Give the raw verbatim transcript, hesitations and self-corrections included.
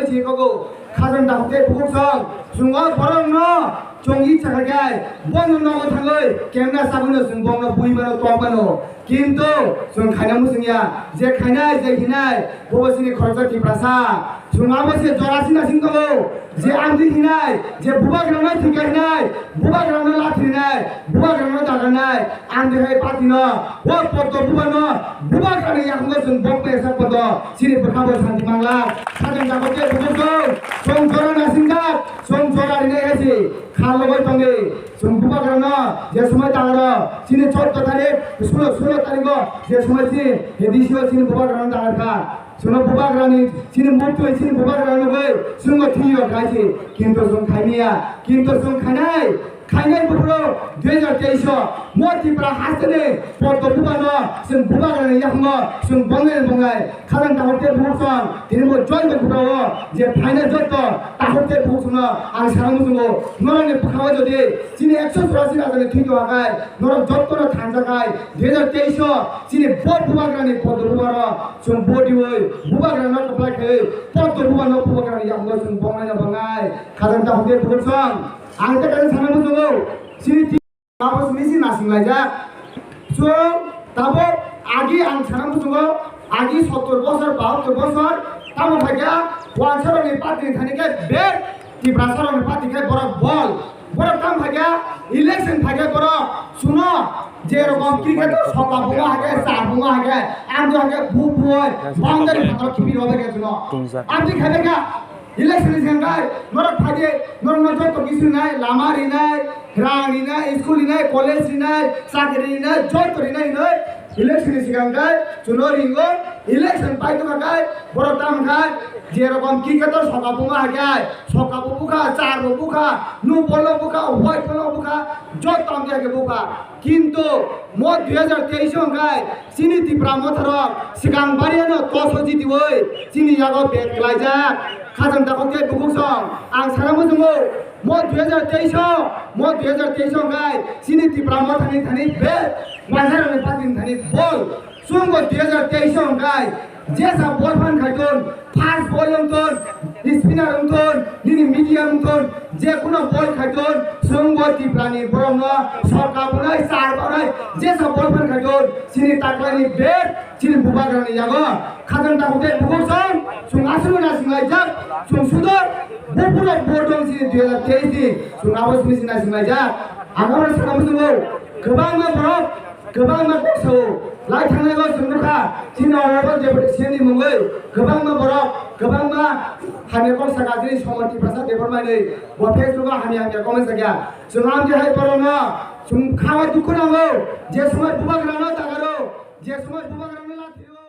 Sikogo, khajang dakhuk tei bukhuk song, chwng o borokno chwng icha khaikhe, bono nogo thangwi kemna sagwino chwng bono bui mano, tong mano. Kintu chwng khaina muchungya, je khainai, je hinai, bobo chini khoroksa Tiprasa. Chwng abo se jora sina sing tongo, je amtwi hinai, je bubagrano thwikha hinai, bubagrano lathrinai, bubagrano dagarnai, amtwi hai party no, o Poddo bubano, bubagrani yakungno chwng bok mesa Poddo, chini bwkha bo santi mangla, sakang jago tei bukhuk song, chwng jora nasingjak, chwng jora rinai hai se, kha logoi tongdi, chwng bubagrano, je somoi tangro, chini chorto tarik, sulo, sulo tarikgo, je somoi chini, he D C o chini bubagrano dagar kha. Chwngno bubagrani, chini muktwi, chini bubagrani nugwi, chwngno thwiyo khaisi, kintu chwng khaimiya, kintu chwng khainai, khainai buphuru dui hajar teis o, mo Tripura hasteni Poddo bubano, chwng bubagrani yakungno, chwng bongnai bongnai, khajang dakhuk tei bukhuk song, tini bo join bai khurao, je phainai jotto, dakhuk tei bukhuk songno, ang sana muchungo, norokni bwkhao jodi, chini ekso churasi rajani thwi tongkha khai, norok jottono thansa khai, dui hajar teis o, chini bo bubagrani Poddo bubaro, Chwng bodiwi bubagrano kwplai khe, Poddo bubano bubagrani yakgo chwng bongnaino bongnai. Khajang dakhuk tei bukhuk song. Ang tei kaisa sana muchungo. Chini ti-, abo simi si nasing laijak. Chwng tabuk agi ang sana muchungo. Agi sottor bosor, bahuttor bosor. Tamo phaikha, wansarokni party ni thani khe bek Tiprasarokni party khe borok bol. Borok tamo phaikha, election phaikha borok. Suno, je rokom cricket o soka bungo haikhe, char bungo haikhe, ang do haikhe bu bu oi, boundary phatar kibi robe khe suno. Ang di khabe kha, election ni sengkai, norok phaidi, norok no joto kisi nai, lama rinai, rang rinai, school rinai, college rinai, chakri rinai, joto rinai hinoi. Election ni sigang kai, chuno ringo, election pai tongkha kai, borok tam khai, je rokom cricket o soka bungo haikhe, soka bo bukha, char bo bukha, nu bolo bukha, white bolo bukha, joto tam khe bukha. Kintu mo dui hajar teis o hwnkhe chini Tipra Motharok swkang bariano toso jitiwi chini yago bet klaijak. Khajang dakhuk tei bukhuk song ang sana muchungo mo dui hajar teis o, mo dui hajar teis o hwnkhe chini Tipra Motharni thani bet, Motharokni party ni thani bol. Chwngbo dui hajar teis o hwnkhe jesa bol phan khai ton, first ball wng ton, spinner wng ton, nini medium wng ton, je kuno bol khai ton, chwngbo Tiprani borokno sorkar bunai, char bunai, jesa bol phan khai ton, chini taklaini bet, chini bubagrani yago. Khajang dakhuk tei bukhuk song, chwng aswk na singlaijak, chwng sudo, buphuru vote wng chini dui hajar teis ni, chwng abo simi sina singlaijak. Ang abo sana muchungo, kwbangma borok, Kwbangma kok sao, lai thangnai o chwng nukha, chini honorable deputy C M ni mungwi kwbangma borok, kwbangma hamya kok saka chini Somon Tiprasa Debbarma hinwi, bo Facebook o hamya hamya comment sakya. Chwng amtwi hai borokno chwng kha o dukhu nango, je somoi bubagrano dagaro, je somoi bubagrano lathio.